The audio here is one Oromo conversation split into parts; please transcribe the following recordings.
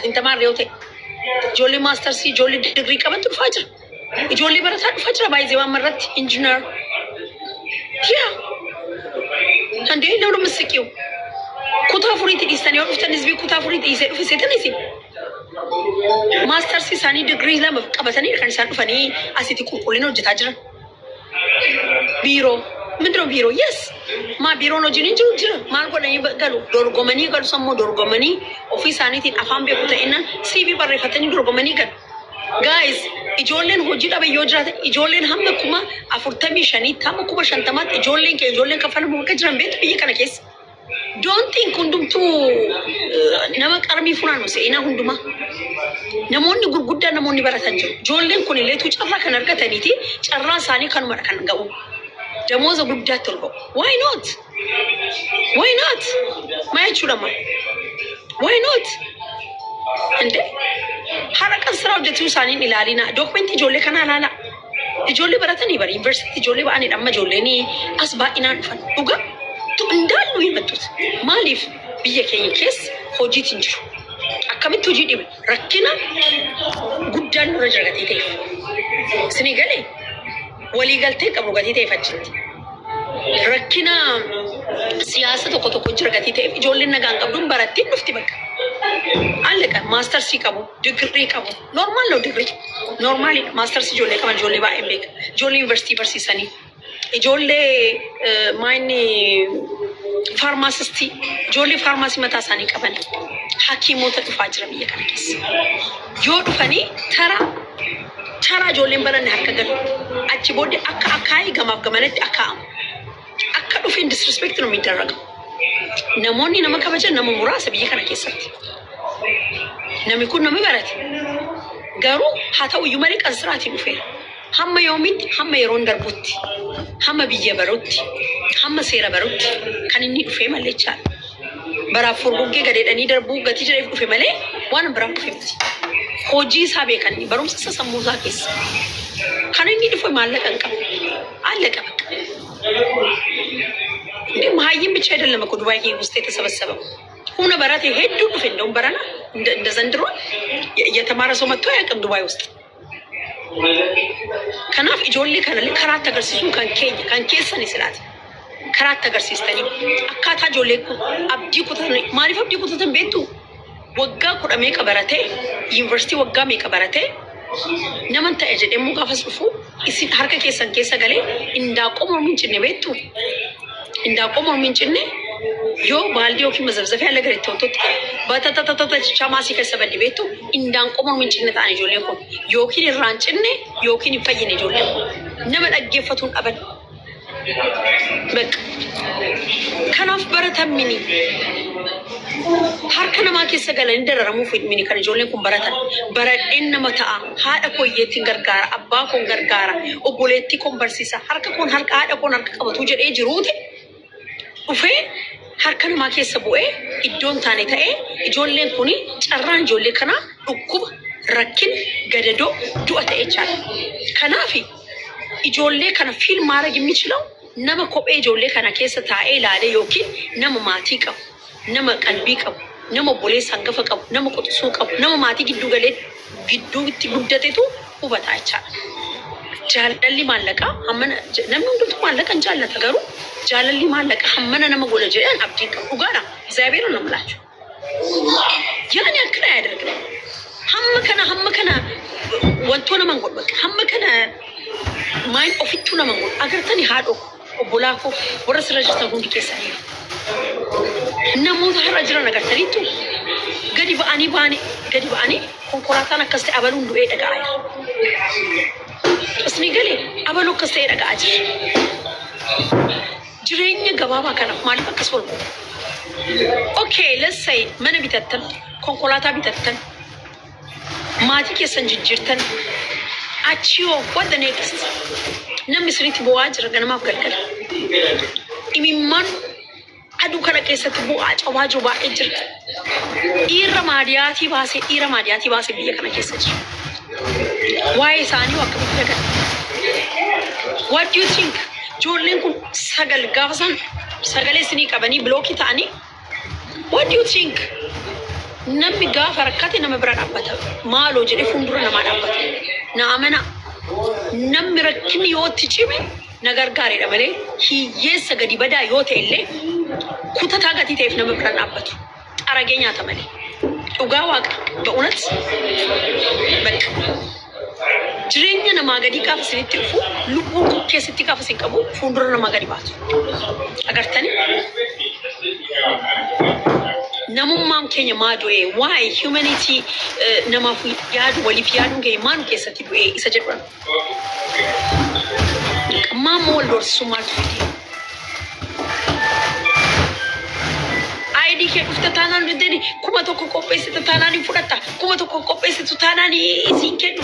Ati hin tamaarre yoo ta'e. Ijoollee mastersii, ijoollee digirii qabantu dhufaa jira. Ijoollee barataa dhufaa jira baay'ee waan irratti engineer. Yaa handee nama ምስቂው kutaa 4tti dhiistanii yoo dhuftan hizbii kutaa 4tti dhiisee dhufe seetan isin. Mastersii isaanii digirii 2 qabatanii kan isaan dhufanii asitti qulqullina hojjetaa jiran. Biiroo ምንድነው ቢሮ? Yes, maa biiroon hojiin hin jiru jira. Maal godhanii galu? Dorgomanii galu. Sammuu dorgomanii ofii isaaniitiin afaan beeku ta'innan CV barreeffatanii dorgomanii galu. Guys, ijoolleen hojii dhabe yoo jiraatan, ijoolleen hamma 45,000tti, hamma 50,000tti ijoolleen kee ijoolleen kaffalamu akka jiran beektu biyya kana keessa. Don't think hundumtuu nama qarmii funaanu seenaa hundumaa. Namoonni gurguddaan, namoonni baratan jiru. Ijoolleen kun illee carraa kan argataniiti carraa isaanii kanumadha kan ga'u. Damooza guddaatti ol ba'u. Why not? Why not? Maa jechuudha maa? Why not? እንዴ haadha kan sira hojjechuu isaaniin ilaalina. Documentii ijoollee kanaa ilaalaa. Ijoollee baratanii bari yuunivarsiitii ijoollee ba'anidha amma ijoolleen as baay'inaan dhufan. Dhugaa እንዳሉ የመጡት maaliif biyya keenya keessa hojiitiin jiru. Akkamitti hojii dhibe? Rakkina guddaan nurra jira gatii ta'eef. Isinii galee waliigaltee qabu gatii ta'eef achitti. Rakkina siyaasa tokko tokko jira gatii ta'eef ijoolleen nagaan qabduun barattiin dhufti bakka. Allaqa mastersii qabu, digirii qabu. Normal ነው digirii. Normalidha. Mastersii ijoollee qaban ijoollee baay'een beeka. Ijoollee yuunivarsiitii barsiisanii. Ijoollee maayinni pharmacistii, ijoollee pharmacy mataa isaanii qaban. Hakiimota dhufaa jira biyya kana keessa. Yoo dhufanii tara tara ijoolleen baranne harka galu. Achi booddee akka akaayii gamaaf gamanatti akaa'amu. Akka dhufeen disrespect ነው የሚደረገው። Namoonni nama kabajan nama muraasa biyya kana keessatti. Namni kun nama barate. Garuu haa ta'u iyyuu malee kan siraatiin dhufeera. Hamma yoomitti? Hamma yeroon darbutti, hamma biyya barutti, hamma seera barutti kan inni dhufee malee jechaadha. Baraaf furguggee gadeedhanii darbuu gatii jedheef dhufe malee waan biraan dhufe miti. Hojii isaa beekanii barumsa isa sammuu isaa keessa. Kan inni dhufe maallaqa hin qabu. Maallaqa በቃ እንዴ መሀይም ብቻ አይደለም እኮ ዱባይ ውስጥ የተሰበሰበው humna barate hedduu dhufe. እንደውም በረና እንደ ዘንድሮ የተማረ ሰው መጥቶ አያውቅም ዱባይ ውስጥ። Kanaaf ijoollee kanallee karaatti agarsiisuun kan keenya kan keessani silaati. Karaatti agarsiistanii akkaataa ijoollee kun abdii kutatan. Maaliif abdii kutatan beektu? Waggaa kudha meeqa baratee, yuunivarsiitii waggaa meeqa baratee naman ta'e jedhee immoo gaafas dhufu isin harka keessan keessa galee indaaqoo mormiin cinne beektu. Indaaqoo mormiin cinne yoo baaldii yookiin mazabzafee haala gareetti wantoota batatatata maasii keessa baddi beektu. Indaanqoo mormiin cinne ta'an ijoolleen kun yookiin irraan cinne yookiin hin fayyine. Ijoolleen kun nama dhaggeeffatuun dhaban. በቃ kanaaf baratan mini harka namaa keessa galanii dararamuuf mini kan ijoolleen kun baratan. Baradheen nama ta'a, haadha koo hiyyeettiin gargaara, abbaa koon gargaara, obboleettii koon barsiisa, harka koon harka haadha koon harka qabatu jedhee jiruuti dhufee harka namaa keessa bu'ee iddoon taane ta'ee ijoolleen kun carraan ijoollee kanaa dhukkuba, rakkina, gadadoo, du'a ta'ee jechaadha. Kanaaf ijoollee kana feel ማድረግ የሚችለው nama kophee ijoollee kana keessa taa'ee ilaalee yookiin nama maatii qabu, nama qalbii qabu, nama obboleessa hangafa qabu, nama quxisuu qabu, nama maatii gidduu galee gidduutti guddatetu hubataa jechaadha. Jaalalli maallaqaa hammana namni hundumtuu maallaqa hin jaallata, garuu jaalalli maallaqaa hammana nama godha jedhan abdiin qabu. Dhugaadha. እግዚአብሔር ነው የምላቸው። ያን ያክል አያደርግም። Hamma kana hamma kana wantoo nama hin godhu bakka hamma kana maayin ofittuu nama hin godhu. Agartanii haadhoo obbolaa koo warra sirra jirtan hundi keessanii namoota har'a jiran agartaniittu gadi ba'anii ba'anii gadi ba'anii konkolaataan akkas ta'e abaluun du'ee dhaga'aa jira. Isni galee abaluu akkas ta'e dhaga'aa jira. Jireenya gabaabaa kanaaf maaliif akkas wal godhu? Okay, let's say mana bitattan, konkolaataa bitattan, maatii keessan jijjiirtan, achi hoo, what the next? Namni isinitti bu'aa jira ganamaaf galgala. Imimmaan aduu kana keessatti bu'aa cabaa jiru baay'ee jira. Dhiira maadiyaatii baasee, dhiira maadiyaatii baasee biyya kana keessa jira. Waa'ee isaanii hoo akkamitti dagata? What do you think? Ijoolleen kun sagal gaafa isaan sagalee isinii qabanii blockii ta'anii, what do you think? Namni gaafa rakkate nama bira dhaabbata. Maaloo jedhee fuuldura namaa dhaabbata. Na amanaa. Namni rakkinni yoo itti cime na gargaareedha malee hiyyeessa gadi badaa yoo ta'e illee kutataa gatii ta'eef nama bira dhaabbatu. Xaragee nyaata malee. Dhugaa waaqa በእውነት በቃ jireenya namaa gadii gaafa isinitti dhufu lubbuun keessatti gaafa isin qabu fuuldura namaa gadi baatu. Agartanii? Namummaan keenya maa du'e? Waa'ee humanity namaaf yaadu waliif yaaduun keenya maa nu keessatti du'e isa jedhudha. Maammoo wal doorsisuu maaltu fide? ID kee dhufte taanaan jettee 1000 qopheessite taanaan hin fudhatta. 1000 qopheessitu taanaan isiin kennu.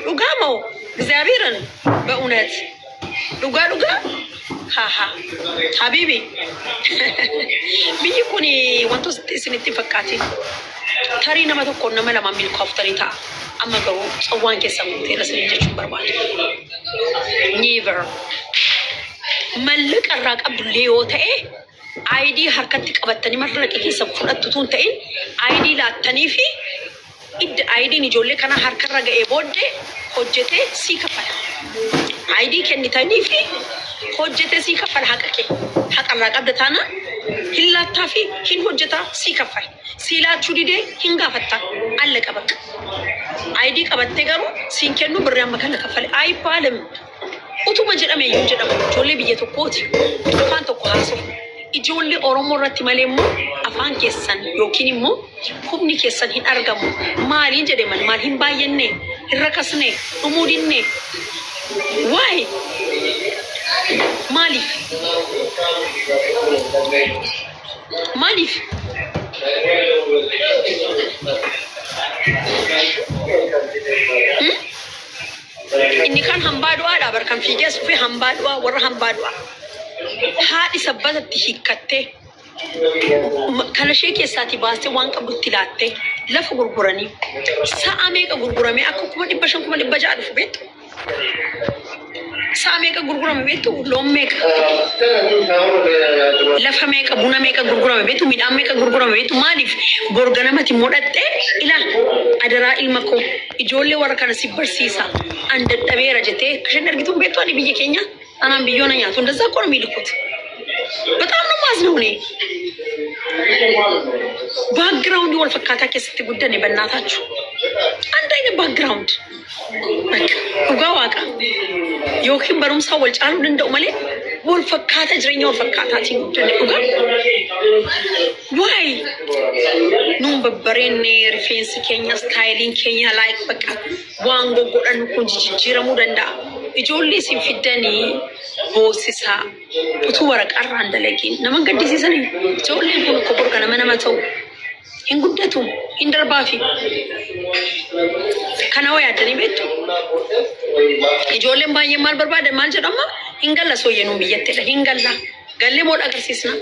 Dhugaa moo? እግዚአብሔርን በእውነት dhugaa dhugaa haa habibi, biyyi kun wantoota isinitti hin fakkaatin. Tarii nama tokkoon nama lamaan milkooftanii ta'a. Amma garuu tsawwaan keessan guuteera isiniin jechuun barbaada. Never. Mallaqa irraa qabdullee yoo ta'e ID harkatti qabattanii mallaqa keessan fudhattu tun ta'in ID laattanii fi idda ID'n ijoollee kana harkarra ga'ee booddee hojjetee sii kaffala. ID kennitanii fi hojjetee sii kaffala haqa kee. Haqa irraa qabda taanaan hin laattaa fi hin hojjetaa sii kaffala. Sii laachuu didee hin gaafatta. Allaqa bakka. ID qabattee garuu siin kennu birrii amma kana kaffale. Ayibaalem. Utuma jedhame iyyuu jedhamu ijoollee biyya tokkooti. Afaan tokko haasofna. Ijoollee Oromoo irratti malee immoo afaan keessan yookiin immoo humni keessan hin argamu. Maaliin jedhe maal hin baay'anne, hin rakasne, dhumuu dinne. Waa'ee maaliif? Maaliif? Inni kan hambaa du'aadha bar kan fiigee as dhufee hambaa du'aa warra hambaa du'aa. Haadhi sabbatatti hiikkattee kana ishee keessaatii baastee waan qabdutti laattee lafa gurguranii sa'a meeqa gurguramee akka 500,000 600,000 dhufu beektu? Sa'a meeqa gurgurame beektu? Loon meeqa? Lafa meeqa? Buna meeqa gurgurame beektu? Midhaan meeqa gurgurame beektu? Maaliif borganamati modhattee ila adaraa ilma koo ijoollee warra kana si barsiisa an dadhabeera jettee isheen argituun beektu ani biyya keenya anaan biyyoona nyaatu እንደዛ እኮ ነው የሚልኩት። በጣም ነው የማዝነው እኔ። Background wal fakkaataa keessatti guddanne በእናታችሁ አንድ አይነት background በቃ dhugaa waaqa yookiin barumsaa wal caaluu danda'u malee wal fakkaata jireenya wal fakkaataatiin guddanne dhugaa. Waay nuun babbareenne rifeensi keenya styleiin keenya like bakka waan goggodhannu kun jijjiiramuu danda'a. Ijoollee isin fiddanii boosisaa utuu waraqaarraan dalagiin nama gaddisiisanii ijoolleen kun akka borga nama nama ta'u hin guddatu hin darbaafi. Kana hoo yaaddanii beektu? Ijoolleen baay'een maal barbaadan maal jedhama? Hin galla sooyyee nuun biyyatteedha. Hin galla. Gallee moo agarsiisna?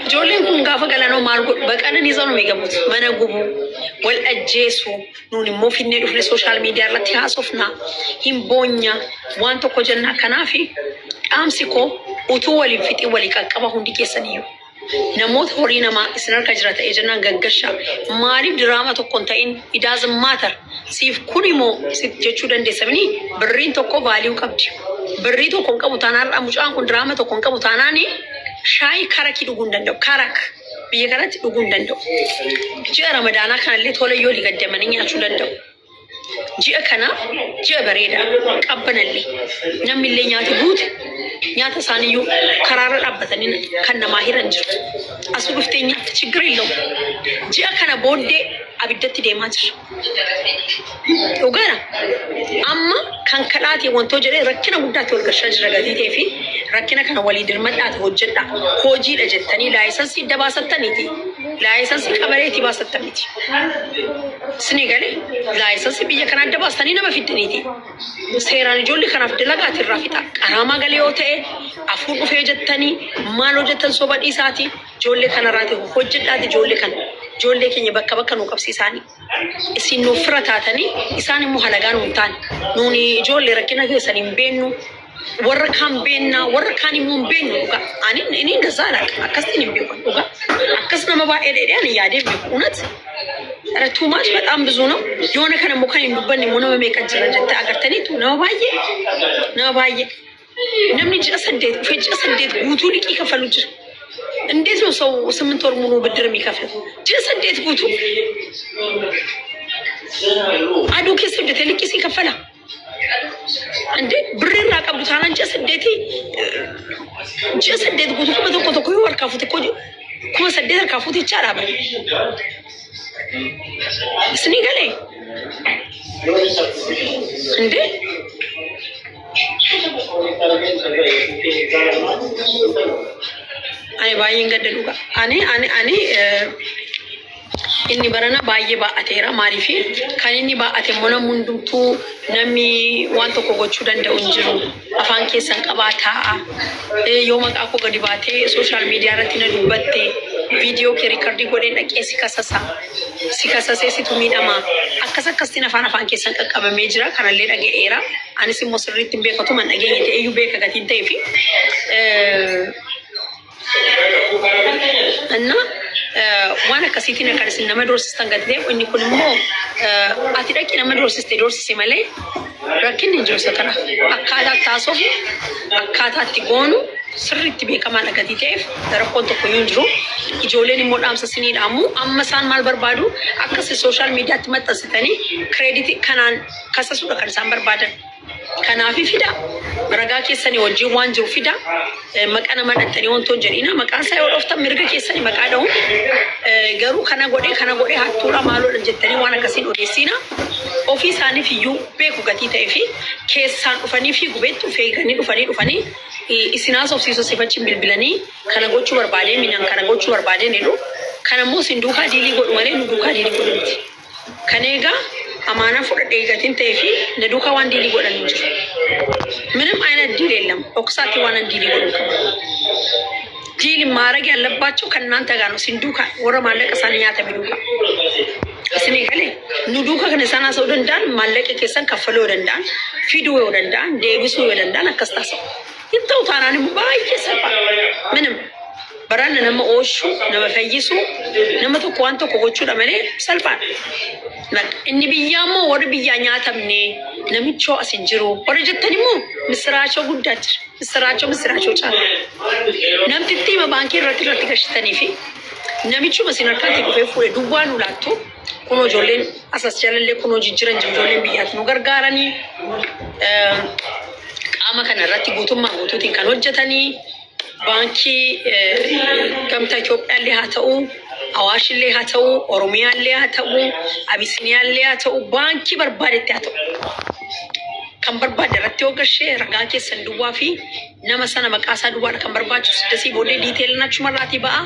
Ijoolleen kun gaafa galanoo maal godhu? Baqananii isaan eegamuut. Mana gubu, wal ajjeesu, nuun immoo finnee dhufne social media irratti haasofna, hin boonya, waan tokko jenna. Kanaaf dhaamsi koo utuu waliin fixii walii qaqqaba hundi keessaniyyuu. Namoota horii namaa isin harka jira ta'ee jennaan gaggashaa. Maaliif diraama tokko hin ta'in? It doesn't matter. Siif kun immoo siif jechuu dandeessa. Birriin tokko value qabdi. Birrii tokko hin qabu taanaan mucaan kun diraama tokko hin qabu taanaan shaayii karakii dhuguu hin danda'u. Karak biyya kanatti dhuguu hin danda'u. Ji'a Ramadaanaa kanallee tola yoo gaddamanii nyaachuu danda'u. Ji'a kana ji'a bareedaa qabbanallee namni illee nyaata guute nyaata isaaniiyyuu karaarra dhaabbatanii kan namaa hiran jiru. Asuu dhuftee nyaatta ችግር የለውም. Ji'a kana booddee abiddatti deemaa jira. Dhugaadha. Amma kan kadhaate wantoo jedhee rakkina guddaatti wal gashaa jira gatii ta'ee fi rakkina kana walii dirmadhaate hojjedha. Hojiidha jettanii license idda baasattaniiti. License qabaleetii baasattan miti. Isinii galee license biyya kana adda baastanii nama fiddaniiti. Seeraan ijoollee kanaaf dalagaati irraa fixa. Qaraamaa galee yoo ta'e afuur dhufee jettanii maal hojjettan soba dhiisaati. Ijoollee kanarraati hojjedhaati ijoollee kana. Ijoollee keenya bakka bakka nu qabsiisaanii. Isin nuuf fira taatanii isaan immoo halagaa nuun taane. Nuuni ijoollee rakkina keessan hin beennu. Warra kaan beennaa warra kaan immoo hin beennu dhugaa. Ani inni እንደዛ አላውቅም. Akkasitti hin beeku dhugaa. Akkas Akkas nama baay'ee dheedhee ani yaadee beeku. Unat ኧረ too much በጣም ብዙ ነው። የሆነ kan immoo kan hin dubbanne immoo nama meeqa jira jettee agartaniitu nama baay'ee nama baay'ee namni ji'a 8 dhufee ji'a 8 guutuu liqii kaffalu jira. እንዴት ነው ሰው 8 ወር ሙሉ ብድር የሚከፍለው? Ji'a 8 guutuu aduu keessa hojjetee liqii sii kaffala. እንዴ birrii irraa qabdu taanaan ji'a 8 guutuu 1000 tokko yoo harkaa fuute 8,000 harkaa fuute jechaadha bara. Isinii galee እንዴ ani baay'een gadda dhugaa. Ani inni barana baay'ee baa'ateera. Maaliif kan inni baa'ate immoo namni hundumtuu namni waan tokko gochuu danda'u hin jiru. Afaan keessan qabaa taa'a. Yoo maqaa koo gadi baatee social media irratti na dubbatte viidiyoo kee record godheen dhaqee si kasasa. Si kasasee situ miidhama. Akkas akkasiin afaan afaan keessan qaqqabamee jira. Kanallee dhaga'eera. Anis immoo sirriitti hin beekatu man dhageenye ta'e iyyuu beeka gatiin ta'ee fi እና waan akkasiitiin kan isin nama doorsistan gadi ta'e inni kun immoo ati dhaqi nama doorsiste doorsise malee rakkinni hin jiru isa kana. Akkaataa itti haasofnu, akkaataa itti goonu sirriitti beekamaadha gatii ta'eef rakkoon tokko iyyuu hin jiru. Ijoolleen immoo dhaamsa isinii dhaamu. Amma isaan maal barbaadu? Akkas social mediatti maxxansitanii credit kanaan kasasuudha kan isaan barbaadan. Kanaafi fida ragaa keessanii wajjin waan jiru fida. Maqaa nama dhattanii wantoon jedhina maqaan isaa yoo dhooftan mirga keessanii maqaa dha'uun garuu kana godhee kana godhee hattuudha maaloodha jettanii waan akkasiin odeessina. Ofii isaaniif iyyuu beeku gatii ta'ee fi keessaan dhufanii fi gubeettu feeganii dhufanii dhufanii isin haasofsiisuu sifachiin bilbilanii kana gochuu barbaadee minaan kana gochuu barbaadeen jedhu. Kana immoo isin duukaa deal godhu malee nu duukaa deal godhu miti. Kan eegaa amaanaa fudhadhee gatiin ta'ee fi na duukaa waan deal godhan hin jiru. ምንም አይነት deal የለም። dhoksaatti waan deal godhu qaba. Deal ማድረግ ያለባቸው ከእናንተ ጋር ነው። Isin duukaa warra maallaqa isaanii nyaatame duukaa. Isinii galee nu duukaa kan isaan haasa'uu danda'an maallaqa keessan kaffaluu yoo danda'an, fiduu yoo danda'an, deebisuu yoo danda'an akkas taasisu. Hin ta'u taanaan immoo baay'ee salphaa. ምንም baranna nama oolchuu, nama fayyisuu, nama tokko waan tokko gochuudha malee salphaadha. Inni biyyaa immoo warri biyyaa nyaatamne namichoo as hin jiru. Warri jettan immoo misiraachoo guddaa jira. Misiraachoo misiraachoo caala. Namtitti hima baankii irratti irratti gashitanii fi namichuma isin harkaatti dhufee fuudhe duwwaa nu laattu. Kunoo ijoolleen asas jalallee kunoo jijjiiran jiru ijoolleen biyyaatti nu gargaaranii. Qaama kana irratti guutummaa guutuutiin kan hojjetanii baankii gamtaa Itoophiyaallee haa ta'u, Awaashillee haa ta'u, Oromiyaallee haa ta'u, Abisiiniyaallee haa ta'u, baankii barbaadetti haa ta'u. Kan barbaade irratti yoo gashee ragaa keessan duwwaa fi nama sana maqaa isaa duwwaadha kan barbaachisu. Dasii booddee detailiin achumarraatii ba'a.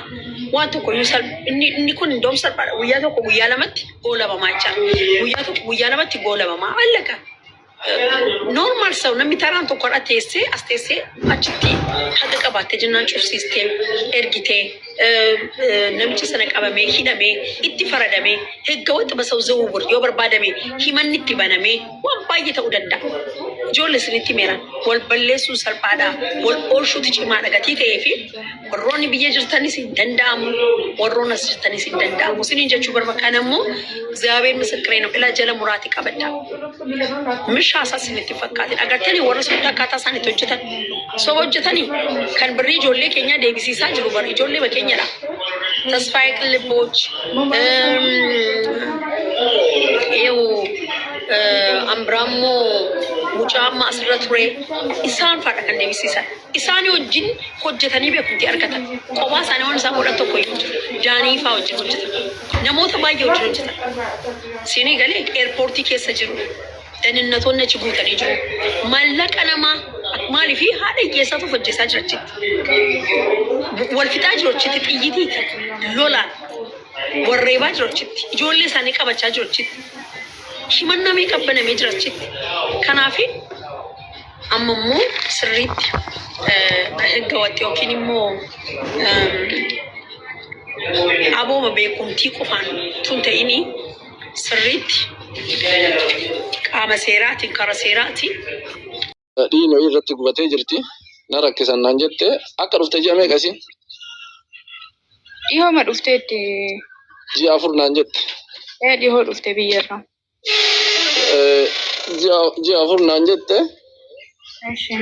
Waan tokko iyyuu inni inni kun indoom salphaadha. Guyyaa tokko guyyaa lamatti goolabamaa jechaadha. Guyyaa tokko guyyaa lamatti goolabamaa allaka. Normal ሰው namni taraan tokko irra teessee as teessee achitti haqa qabaattee jennaan cufsiistee ergitee namicha sana qabamee hidhamee itti faradamee ህገወጥ በሰው ዝውውር yoo barbaadame himanni itti banamee waan baay'ee ta'uu danda'a. Ijoollee isinitti meeran wal balleessuun salphaadha. Wal oolchuutu cimaadha gatii ta'ee fi warroonni biyya jirtanis hin danda'amu. Warroonni as jirtanis hin danda'amu. Isiniin jechuu barbaada. Kana immoo እግዚአብሔር ምስክሬ ነው. Ilaa jala muraatii qabadha. Mishaa isaa isinitti fakkaatin. Agartanii warra soddaa akkaataa isaan itti hojjetan. Soba hojjetanii kan birrii ijoollee keenyaa deebisiisaa jiru bara ijoollee keenyadha. ተስፋዬ ቅልቦች ይኸው Ambiraammoo mucaa amma asirra ture isaan faadha kan deebisiisan. Isaanii wajjin hojjetanii beekumtii argatan. Kophaa isaanii waan isaan godhan tokko iyyuu jiru. Daanii faa wajjin hojjetan. Namoota baay'ee wajjin hojjetan. Siinii galee airportii keessa jiru. Daninnatoonni achi guutanii jiru. Maallaqa namaa maaliif haadha hiyyeessaatu of ajjeesaa jira achitti. Wal fixaa jiru achitti xiyyitiiti. Lolaan warreebaa jiru achitti. Ijoollee isaanii qabachaa jiru achitti. Himannaa meeqa banamee jira achitti. Kanaaf amma immoo sirriitti ህገወጥ yookiin immoo abooma beekumtii qofaan tun ta'ini sirriitti qaama seeraatiin karaa seeraatiin Dhiin wayii irratti gubatee jirti. Na rakkisan naan jette akka dhufte ji'a meeqa isiin? Dhihooma dhufteetti. Ji'a 4 naan jette. Ee, dhihoo dhufte biyyarraa. Ji'a 4 naan jette. Eshi.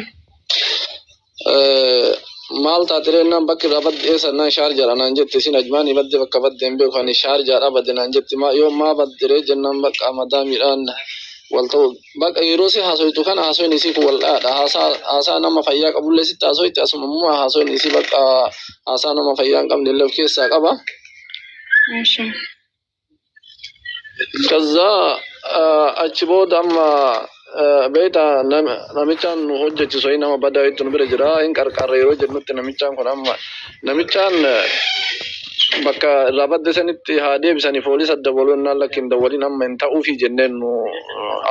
Maal taate jennaan, bakki irraa badde eessa naan, Shaarjaadha naan jette. Isin Ajmaanii badde, bakka badde hin beeku, ani Shaarjaadha badde naan jette. Maa yoo maa badde jennaan, bakka madaamiidhaan wal ta'u, bakka yeroo si haasoytu kana haasoyni isii kun wal dhaadha. Haasaa nama fayyaa qabullee sitti haasoyte, asuma immoo haasoyni isii bakka haasaa nama fayyaa hin qabne illee of keessaa qaba. Eshi. ከዛ achi booda amma beekta, namichaan nu hojjechisu nama badaa itti nu bira jira, hin qarqaarra yeroo jennutti, namichaan kun amma namichaan bakka irraa badde sanitti haa deebisanii poolisa dabaluu naan, lakki hin dawwalin, amma hin ta'uufi jenneen. Nu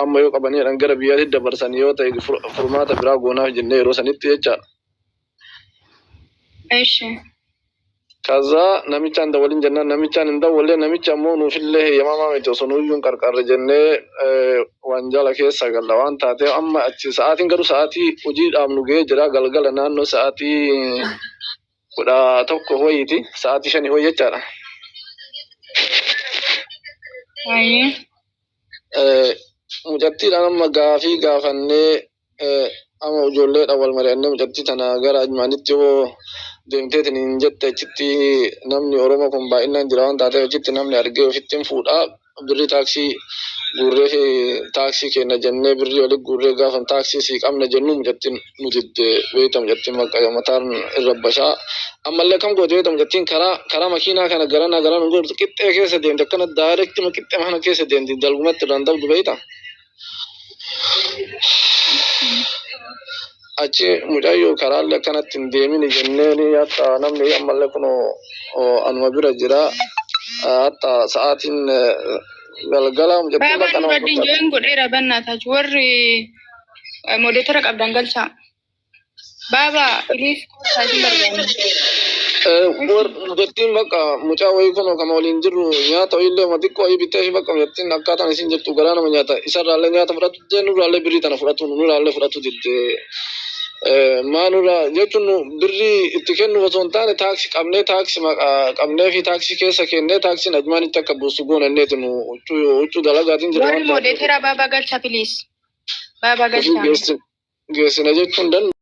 amma yoo qabanii gara biyyaatti dabarsanii yoo ta'e furmaata biraa goonaaf jennee yeroo sanitti jechaadha. Eshi. ከዛ namichaan dawwalin jennaan namichaan hin dawwalle. Namichi ammoo nuufillee heeyyamamaa miti, osoo nuyyuu hin qarqarre jennee wanjala keessa galla waan taateef. Amma achi sa'aatiin garuu sa'aatii hojii dhaabnu ga'ee jira. Galgala naannoo sa'aatii 11 wayiiti, sa'aatii 5 wayi jechaadha. Ayi. Mucattiidhaan amma gaafii gaafannee, amma ijoolleedhaan wal mari'annee, mucattii tana gara Ajmaanitti yoo deemteetiin hin jette, achitti namni Oromoo kun baay'inaan jira waan taateef, achitti namni argee ofitti hin fuudhaa, birrii taaksii guurree fi taaksii kenna jennee, birrii walitti guurree gaafa taaksii sii qabna jennu, mucattiin nu didde. Beekta, mucattiin bakka mataan irra bashaa ammallee kam goote, beekta, mucattiin karaa makiinaa kana garanaa garanaa gootu qixxee keessa deemte, akkana direct qixxee kana keessa deemti, dalgumatti irraan dabdu, beekta. Achi mucayyoo karaallee akkanatti hin deemini jenneeni, hatta namni ammallee kun anuma bira jira, hatta sa'aatiin galgala mucattiin Baabaa bakka nama Nuraddiin fakkaata. Join godheera bannaataach, warri moderator qabdan galchaa. Baabaa, please, kottaa, isin barbaanna. Mucattiin bakka mucaa wayii kun kama waliin jirru nyaata wayiillee uma xiqqoo wayii bittee fi bakka mucattiin akkaataan isin jirtu garaa nama nyaata. Isarraallee nyaata fudhatu didde, nurraallee birrii tana fudhatu, nurraallee fudhatu didde. Maa nurraa jechuun, nu birrii itti kennu osoo hin taane, taaksii qabnee, taaksii qabnee fi taaksii keessa kennee, taaksiin Ajmaanitti akka buusu goone inneeti, nu huccuu dalagaatiin jira Warri waan taateef. moderator baabaa galchaa, please. Baabaa Ofii galchaa. geessina jechuun danda'u.